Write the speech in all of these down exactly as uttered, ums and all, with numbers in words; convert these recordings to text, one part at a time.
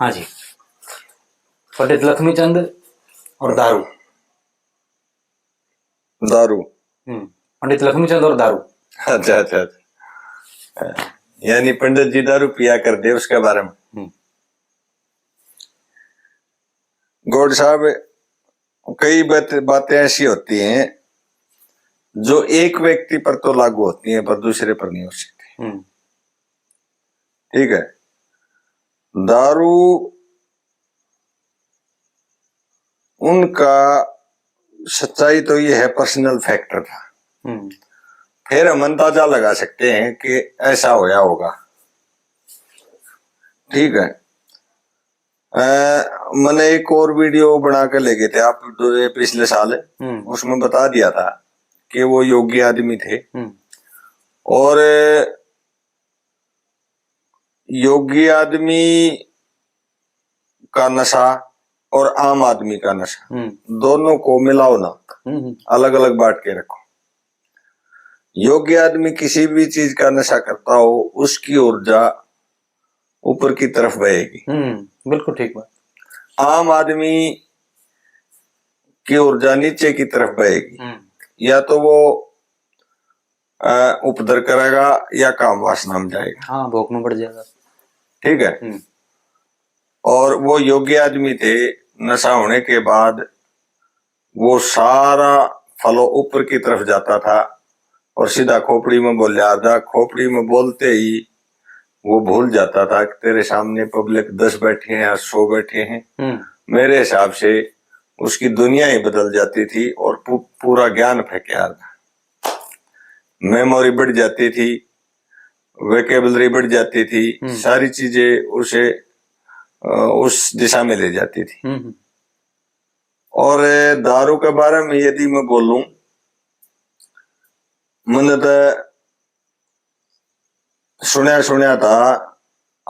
हाँ जी, पंडित लक्ष्मी चंद और दारू। दारू। हम्म, पंडित लक्ष्मी चंद और दारू। अच्छा, अच्छा, अच्छा। यानी पंडित जी दारू पिया कर दे, उसके बारे में। हम्म। गोड साहब, कई बात-, बातें ऐसी होती हैं जो एक व्यक्ति पर तो लागू होती हैं, पर दूसरे पर नहीं हो सकती। हम्म। ठीक है, दारू उनका सच्चाई तो ये है, personal factor था। हम्म। फिर हम अंदाजा लगा सकते हैं कि ऐसा होया होगा। ठीक है, अ, मैंने एक और video बना के ले गए थे आप दो, ये पिछले साल, हम्म। उसमें बता दिया था कि वो योगी आदमी थे। हम्म। और योगी आदमी का नशा और आम आदमी का नशा, हम्म। दोनों को मिलाओ ना, हम्म, हम्म। अलग-अलग बांट के रखो। योगी आदमी किसी भी चीज का नशा करता हो, उसकी ऊर्जा ऊपर की तरफ बहेगी। हम्म, बिल्कुल ठीक बात। आम आदमी की ऊर्जा नीचे की तरफ बहेगी। हम्म। या तो वो, अ, उपद्रव करेगा या काम वासना में जाएगा। हाँ, भोग में बढ़ जाएगा। ठीक है? हम्म। और वो योग्य आदमी थे, नशा होने के बाद वो सारा flow ऊपर की तरफ जाता था और सीधा खोपड़ी में बोल्या था। खोपड़ी में बोलते ही वो भूल जाता था कि तेरे सामने public दस बैठे हैं या सौ बैठे हैं। हम्म। मेरे हिसाब से उसकी दुनिया ही बदल जाती थी और पू-, पूरा ज्ञान फेंक आता। Memory बढ़ जाती थी, vocabulary बढ़ जाती थी, हम्म। सारी चीजें उसे, अ, उस दिशा में ले जाती थी। हम्म, हम्म। और दारू के बारे में यदि मैं बोलूं, मैंने तो सुनया, सुनया था,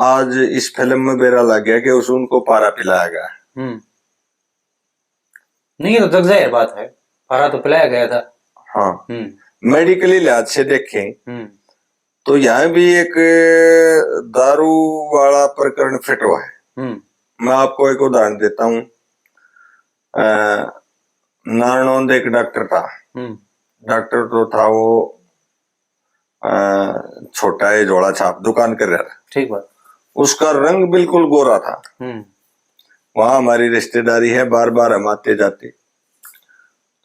आज इस film में बेरा लग गया कि उस, उनको पारा पिलाया गया। हम्म। नहीं, ये तो जग जाहिर बात है, पारा तो पिलाया गया था। हाँ। हम्म। Medically लिहाज से देखें, हम्म। तो यहाँ भी एक दारू वाला प्रकरण fit हुआ है। हम्म। मैं आपको एक उदाहरण देता हूँ। अ, नारनौंद एक डॉक्टर था। हम्म। डॉक्टर तो था वो, अ, छोटा है, झोला छाप दुकान कर रहा था। ठीक बात। उसका रंग बिल्कुल गोरा था। हम्म। वहाँ हमारी रिश्तेदारी है, बार-बार हम आते जाते।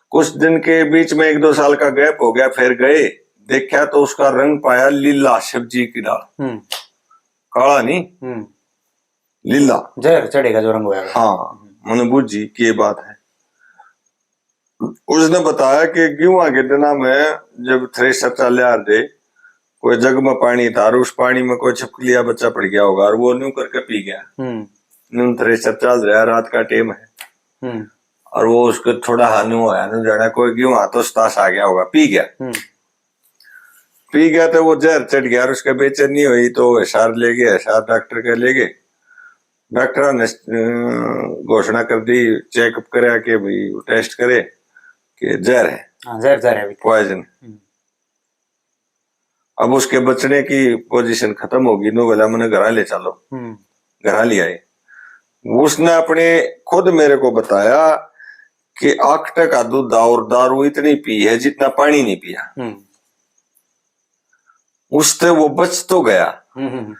कुछ दिन के बीच में एक दो साल का gap हो गया, फिर गए, देखा तो उसका रंग पाया लीला, सब्जी की दाल। हम्म। काला नहीं, हम्म। लीला। जहर चढ़ेगा जो रंग होया। हाँ, मैंने बूझी कि ये बात है। उसने बताया कि गेहूं के दिना में जब thresher चाल्या दे, कोई जग में पानी था और उस पानी में कोई छिपकलिया बच्चा पड़ गया होगा और वो न्यू करके पी गया। हम्म। न्यू thresher चल रहा है, रात का time है। हम्म। और वो उसको थोड़ा हानू होया, न्यू जाना कोई गेहूं तो सतास आ गया होगा, पी गया। हम्म। पी गया तो वो जहर चढ़ गया और उसके बेचैनी हुई तो हिसार ले गए, हिसार डॉक्टर के ले गए। डॉक्टर ने, अ, घोषणा कर दी, checkup करया कि भाई test करे कि जहर है। हाँ, जहर, जहर है अभी। Poison। हम्म। अब उसके बचने की position खत्म होगी, नो बोला, "मैंने घरा ले चलो।" हम्म। घरा ले आए। उसने अपने खुद मेरे को बताया कि आख टका दूध और दारू इतनी पी है जितना पानी नहीं पिया। हम्म। उससे वो बच तो गया, हम्म, हम्म, हम्म।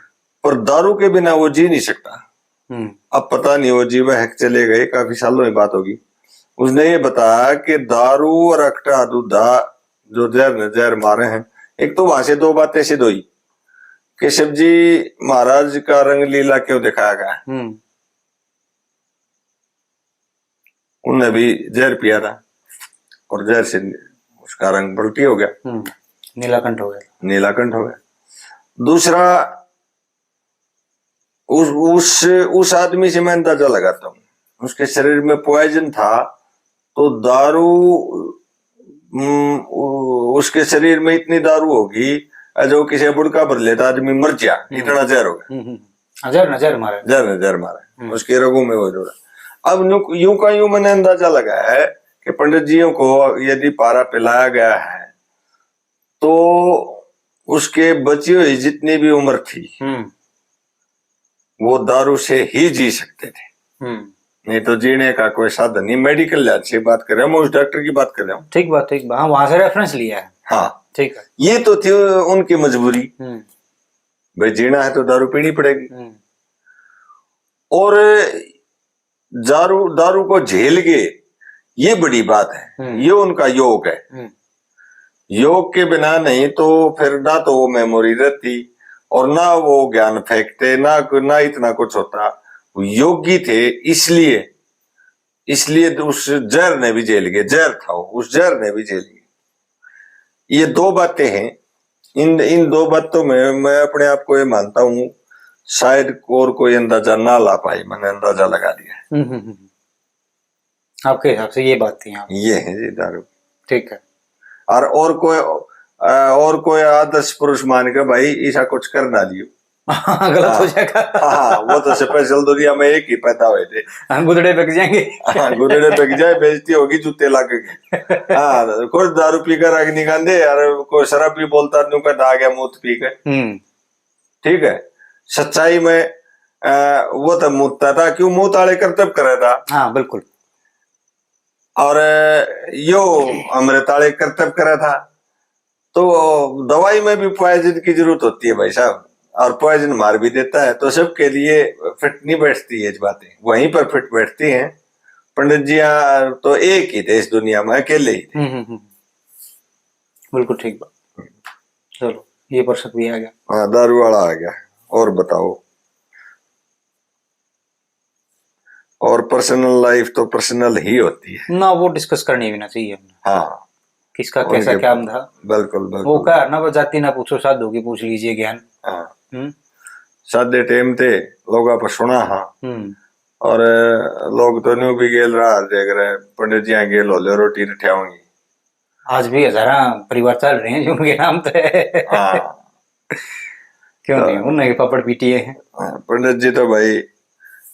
पर दारू के बिना वो जी नहीं सकता। हम्म। अब पता नहीं वो जीवे है कि चले गए, काफी सालों की बात होगी। उसने ये बताया कि दारू और अकटा दूधा जो जहर ने जहर मारे हैं, एक तो वहां से दो बातें सिद्ध हुई कि शिव जी महाराज का रंग लीला क्यों दिखाया गया। हम्म। उनने भी जहर पिया था और जहर से उसका रंग पलटी हो गया। हम्म, नीलाकंठ हो गया। नीलाकंठ हो गया। दूसरा, उस, उस, उस आदमी से मैं अंदाजा लगाता हूँ, उसके शरीर में poison था, तो दारू, हम्म, उ-, उसके शरीर में इतनी दारू होगी, जो किसी बुड़का भर लेता आदमी मर जा, हम्म। इतना जहर होगा। हम्म, हम्म। हाँ, जहर ना जहर मारे। जहर ना जहर मारे। हम्म। उसके रगों में वो जोड़ा। अब न्यू-, यूं का यूं मैंने अंदाजा लगाया है कि पंडित जियों को यदि पारा पिलाया गया है, तो उसके बची हुई जितनी भी उम्र थी, हम्म। वो दारू से ही जी सकते थे। हम्म। नहीं तो जीने का कोई साधन नहीं। मेडिकल लिहाज से बात कर रहा हूँ, मैं उस डॉक्टर की बात कर रहा हूँ। ठीक बात, ठीक बात। हाँ, वहां से रेफरेंस लिया है। हाँ। ठीक है। ये तो थी उनकी मजबूरी। हम्म। भाई, जीना है तो दारू पीनी पड़ेगी। हम्म। और दारू, दारू को झेल के, ये बड़ी बात है। हम्म। ये उनका योग है। हम्म। योग के बिना नहीं तो फिर ना तो वो मेमोरी रहती और ना वो ज्ञान फेंकते, ना, ना इतना कुछ होता। वो योगी थे, इसलिए, इसलिए उस जहर ने भी झेल गए। जहर था वो, उस जहर ने भी झेल गए। ये दो बातें हैं। इन इन दो बातों में मैं अपने आप को ये मानता हूँ, शायद और कोई अंदाजा ना ला पाए, मैंने अंदाजा लगा लिया है। हम्म, हम्म, हम्म। आपके हिसाब से ये बात थी यहाँ। ये है जी दारू। ठीक है। और और कोई, अ, और कोई आदर्श पुरुष मान के भाई ऐसा कुछ कर ना लियो। गलत हो हाँ। जाएगा। हाँ, वो तो स्पेशल दुनिया में एक ही पैदा हुए थे। हाँ, गुदड़े बिक जाएंगे। हाँ, गुदड़े बिक जाए, बेइज्जती होगी, जूते लग गए। हाँ, कोई दारू पीकर आग नहीं खाते यार, कोई शराब भी बोलता, न्यू कहता, "आ गया मूत पी के।" हम्म। ठीक है, सच्चाई में, अ, वो तो मूतता था, क्यों मूत आले करतब करे था। हाँ, बिल्कुल। और, अ, यो अमृत आले करतब करे था। तो दवाई में भी पॉइजन की जरूरत होती है भाई साहब, और पॉइजन मार भी देता है। तो सबके लिए फिट नहीं बैठती ये बातें, वहीं पर फिट बैठती हैं। पंडित जी यहाँ तो एक ही थे इस दुनिया में, अकेले ही थे। हम्म, हम्म, हम्म। बिल्कुल ठीक बात। चलो, ये पर्सन भी आ गया। हाँ, दारू वाला आ गया। और बताओ। और पर्सनल लाइफ तो पर्सनल ही होती है ना, वो डिस्कस करनी भी ना चाहिए हमने। हाँ। किसका उनके कैसा क्या था। बिल्कुल, बिल्कुल। वो कहा ना, वो जाति ना पूछो, साधु की पूछ लीजिए ज्ञान। हाँ। हम्म। सादे टाइम थे, लोग आप सुना, हाँ। हम्म। और लोग तो न्यू भी गेल रहा, देख रहे, पंडित जी यहाँ गेल हो ले, रोटी रठियाऊंगी। आज भी हजारा परिवार चल रहे हैं जो उनके नाम पे है। हाँ। क्यों तो नहीं, उन्हें पापड़ पीटिए हैं। हाँ, पंडित जी तो भाई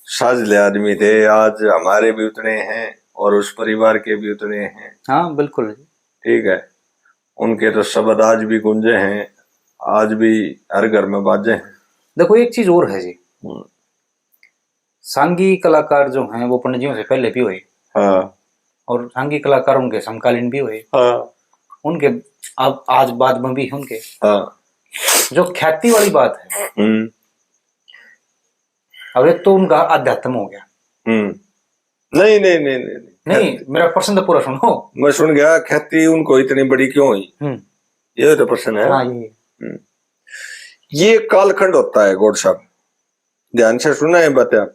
साजले आदमी थे, आज हमारे भी उतने हैं और उस परिवार के भी उतने हैं। हाँ, बिल्कुल। ठीक है, उनके तो शब्द आज भी गूंजे हैं, आज भी हर घर में बाजे हैं। देखो, एक चीज और है जी, हम्म। सांगी कलाकार जो हैं, वो पंडित जी से पहले भी हुए। हाँ। और सांगी कलाकार उनके समकालीन भी हुए। हाँ। उनके अब आज बाद में भी हैं उनके। हाँ। जो ख्याति वाली बात है, हम्म। अब एक तो उनका अध्यात्म हो गया। हम्म। नहीं, नहीं, नहीं, नहीं, नहीं। नहीं, ख्याति मेरा प्रश्न तो पूरा सुनो। मैं सुन गया, ख्याति उनको इतनी बड़ी क्यों हुई? हम्म। ये तो प्रश्न है। हाँ, ये। हम्म। ये कालखंड होता है, गौड़ साहब, ध्यान से सुना है बातें आप।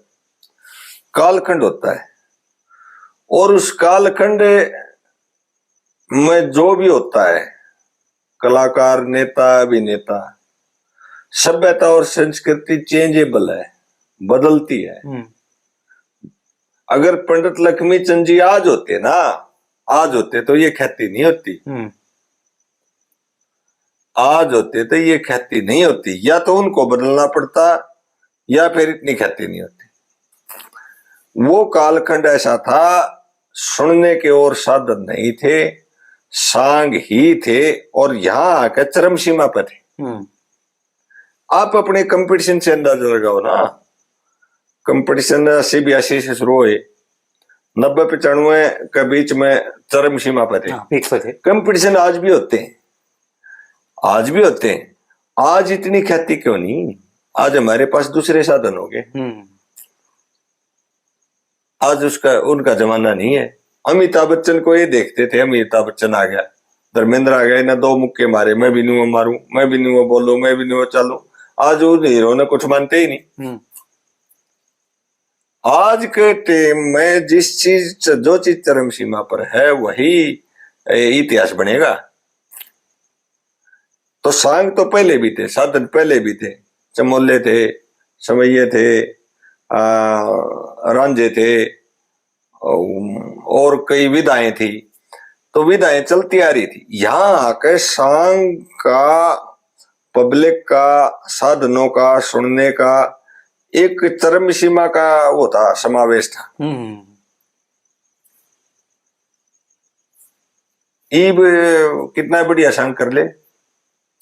कालखंड होता है, और उस कालखंड में जो भी होता है, कलाकार, नेता, अभिनेता, सभ्यता और संस्कृति चेंजेबल है, बदलती है। हम्म। अगर पंडित लक्ष्मी चंद जी आज होते ना, आज होते तो ये ख्याति नहीं होती। हम्म। आज होते तो ये ख्याति नहीं होती, या तो उनको बदलना पड़ता या फिर इतनी ख्याति नहीं होती। वो कालखंड ऐसा था, सुनने के और साधन नहीं थे, सांग ही थे, और यहाँ आकर चरम सीमा पर थे। हम्म। आप अपने कंपटीशन से अंदाजा लगाओ ना। कंपटीशन अस्सी बयासी से शुरू हुए, नब्बे पचानवे के बीच में चरम सीमा पर थे। हाँ, पीक पे थे। कंपटीशन आज भी होते हैं, आज भी होते हैं। आज इतनी ख्याति क्यों नहीं? आज हमारे पास दूसरे साधन हो गए। हम्म। आज उसका, उनका जमाना नहीं है। अमिताभ बच्चन को ये देखते थे, अमिताभ बच्चन आ गया, धर्मेंद्र आ गया, इन्हें दो मुक्के मारे, मैं भी न्यू मारूं, मैं भी न्यू बोलूं, मैं भी न्यू चलूं। आज उन हीरो ने कुछ मानते ही नहीं। हम्म। आज के टाइम में जिस चीज, जो चीज चरम सीमा पर है, वही, ए, इतिहास बनेगा। तो सांग तो पहले भी थे, साधन पहले भी थे, चमोले थे, समैये थे, आ, रांझे थे, और कई विधाएं थी, तो विधाएं चलती आ रही थी। यहाँ आके सांग का, पब्लिक का, साधनों का, सुनने का एक चरम सीमा का वो था, समावेश था। हम्म। ईब कितना बढ़िया सांग कर ले,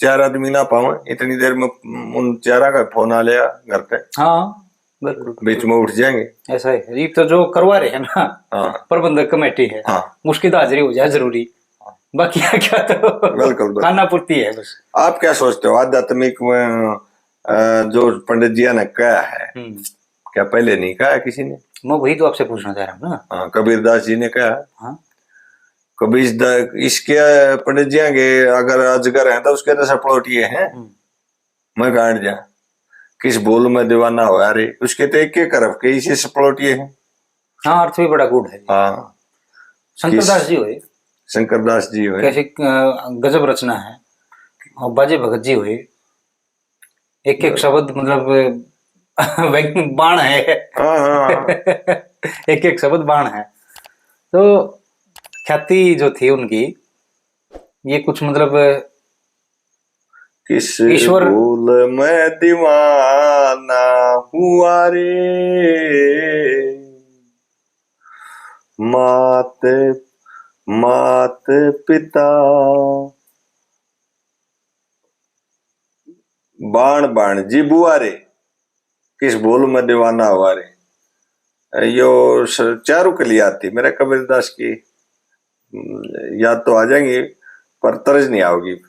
चार आदमी ना पावे, इतनी देर में उन चारा का फोन आ लिया घर पे। हाँ। बिल्कुल। बीच में उठ जाएंगे। ऐसा है, ये तो जो करवा रहे हैं ना, हाँ। प्रबंधक कमेटी है, हाँ। उसकी तो हाजिरी हो जाए जरूरी। बाकी क्या, क्या तो बिल्कुल, बिल्कुल। खाना पूर्ति है बस। आप क्या सोचते हो, आध्यात्मिक में, अ, जो पंडित जी ने कहा है, हम्म। क्या पहले नहीं कहा किसी ने? मैं वही तो आपसे पूछना चाह रहा हूँ ना। हाँ, कबीरदास जी ने कहा। हाँ। कबीर दा-, इसके पंडित जी के अगर अजगर है तो उसके तो सपलोटिए हैं। हम्म। मैं गांड जा, किस बोल में दीवाना होया रे, उसके तो एक एक हरफ के इसे सपलोटिए हैं। हाँ, अर्थ भी बड़ा गूढ़ है। हाँ। शंकरदास किस-, जी हुए। शंकरदास जी हुए। कैसी, अ, गजब रचना है। और बाजे भगत जी हुए। एक एक शब्द, मतलब, बाण है। हाँ, हाँ, हाँ। एक एक शब्द बाण है। तो ख्याति जो थी उनकी, ये कुछ, मतलब, किस ईश्वर बोल में दीवाना हुआ रे, मात, मात पिता। बाण बाण जी बुआ रे, किस बोल में दीवाना हुआ रे। यो स-, चारू कली आती मेरे कबीरदास की। हम्म, याद तो आ जाएंगी, पर तर्ज नहीं आओगी।